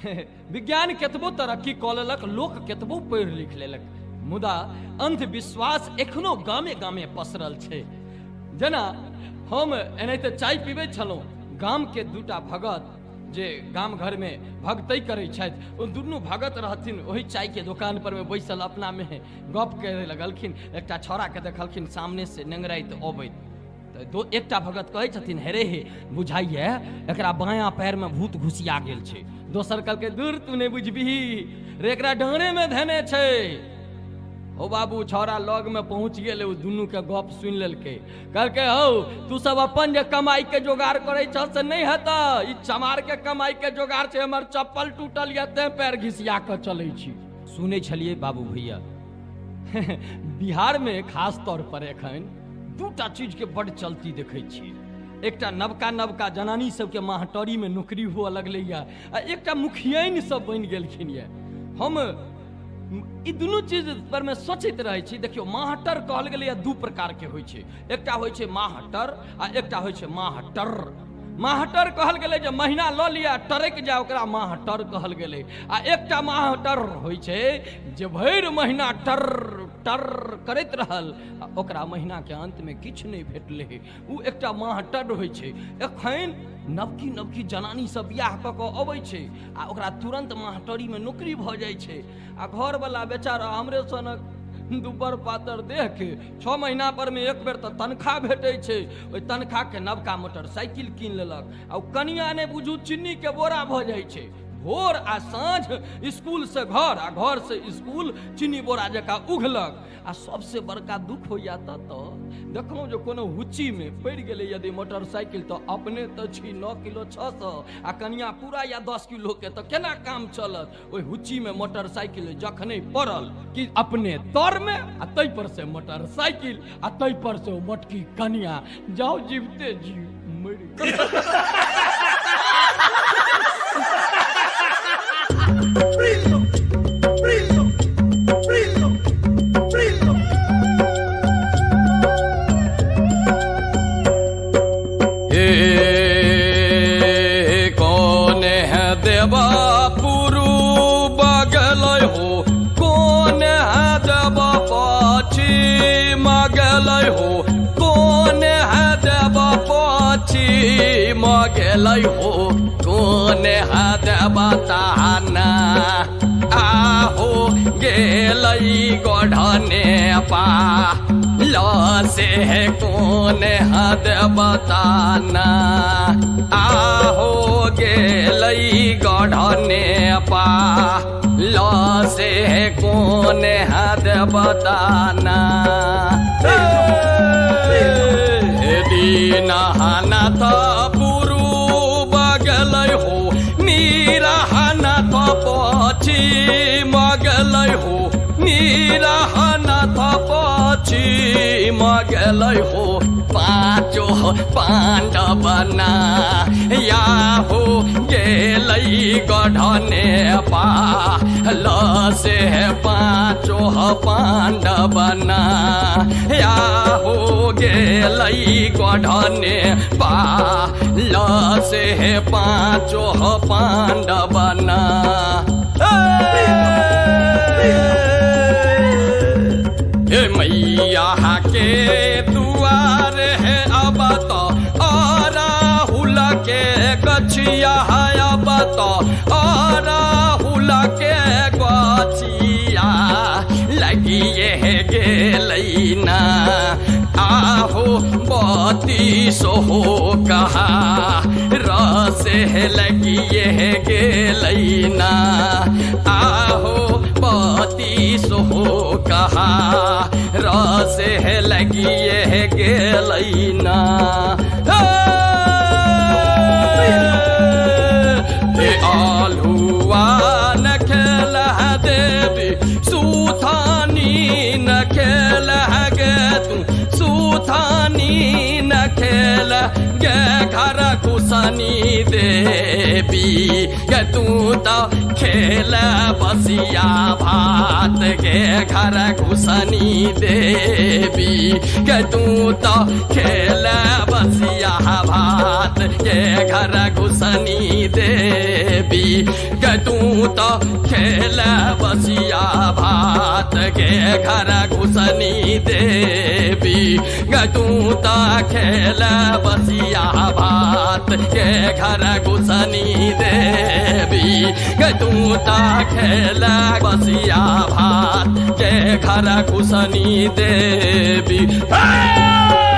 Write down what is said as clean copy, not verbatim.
विज्ञान केतबो तरक्की कऽ लेलक, लोक केतबो पढ़ि लिख लेलक, मुदा अंधविश्वास एखनो गामे गामे पसरल छै। जेना हम एनाहिते चाय पीबै छलहुँ, गामके दूटा भगत जे गाम घरमे भगतै करै छथि, ओ दुनू भगत रहथिन ओहि चायके दोकान पर मे बैसल अपनामे गप करै लगलखिन। एकटा छौड़ाके देखलखिन सामने से नेंगराइत अबैत, तऽ दो एकटा भगत कहै छथिन, हेरे हे, बुझाइए एकरा बायाँ पैरमे भूत घुसिया गेल छै। दोसर कहलकै, दूर तू नहि बुझबिही रे, एकरा डाँड़ेमे धेने छै। हो बाबू, छौड़ा लगमे पहुँच गेलै, ओ दुनूके गप सुनि लेलकै। कहलकै, हौ तू सब अपन जे कमाइके जोगाड़ करै छह से नहि हेतऽ, ई चमारके कमाइके जोगाड़ छै, हमर चप्पल टूटल यऽ तें पैर घिसिया कऽ चलै छी। सुनै छलियै बाबू भैया, बिहारमे खास तौर पर एखन दूटा चीजके बड्ड चलती देखै छियै। एकटा नवका नवका जनानी सबके माहटरीमे नौकरी हुअ लगलैए आ एकटा मुखियाइन सब बनि गेलखिन यऽ। हम ई दुनू चीज पर मे सोचैत रहै छी। देखियौ, माहटर कहल गेलैए दू प्रकारके होइ छै, एकटा होइ छै माहटर आ एकटा होइ छै माहटर। माहटर कहल गेलै जे महीना लऽ लिअ टरकि जाय, ओकरा माहटर कहल गेलै। आ एकटा माहटर होइ छै जे भरि महीना टर टर करैत रहल आ ओकरा महीनाके अंतमे किछु नहि भेटलै, ओ एकटा माहटर होइ छै। एखन नवकी नवकी जनानी सब बियाह कऽ कऽ अबै छै आ ओकरा तुरन्त माहटरीमे नौकरी भऽ जाइ छै आ घरवला बेचारा हमरे सनक दुब्बर पातर देहके 6 महीना पर मे एक बेर तऽ तनख्वाह भेटै छै, ओहि तनख्वाहके नवका मोटरसाइकिल कीन लेलक आ ओ कनिया नहि बुझू चिन्नीके बोरा भऽ जाइ छै। भोर आ साँझ स्कूल से घर आ घर से स्कूल चीनी बोरा जकाँ उघलक। आ सबसे बड़का दुख होइया तऽ देखलहुँ जे कोनो हुच्चीमे पड़ि गेलै यदि मोटरसाइकिल तऽ अपने तऽ छी 9 किलो 600 आ कनिया पूरा या 10 किलो के तऽ केना काम चलत। ओहि हुच्चीमे मोटरसाइकिल जखने पड़ल कि अपने तरमे आ ताहि पर से मोटरसाइकिल आ ताहि पर से ओ मोटकी कनिया, जाओ जीवते जी मरि गेल। हे कौन है देवा पुरु बगल हो, कौन है देवा पश्चिम गेल हो, कौन है देवा पश्चिम गेल हो, कौन है देवा ताना आहो गेल गढ़ने पा से, कौन है देवताना आहो गेल गढ़ने पा से, कौन है देवताना। दीनानाथ पुरु बगल हो, नीरहनाथ पश्चिम गेल हो, नीरहनाथ पश्चिम गेल हो, पाँचो पांडव ना या हो गेल गढ़ने पा से, पाँचो पांडव ना या हो गेल गढ़ने पा से, पाँचो पांडव ना। हे मैया के दुआर है अब तो राहुल के गछिया है, अब तो राहुल के गछिया लगिए गेलैना आहो बती सोहो कहा रस लगिए गेलैना आहो बती सोहो कहा रस लगिए गेलैना। हे आलुआ न खेल देवी सुथानी न खेल गे तू सुथानी न खेल गे घर घुसनी देवी गे तू तो खेल बसिया भात गे घर घुसनी देवी गे तू तो खेल बसिया भात गे घर घुसनी देवी गे तू तऽ खेल बसिया भात गे घर घुसनी देवी गे तू तऽ खेल बसिया भात गे घर घुसनी देवी गे तू तऽ खेल बसिया भात के घर घुसनी देवी हे!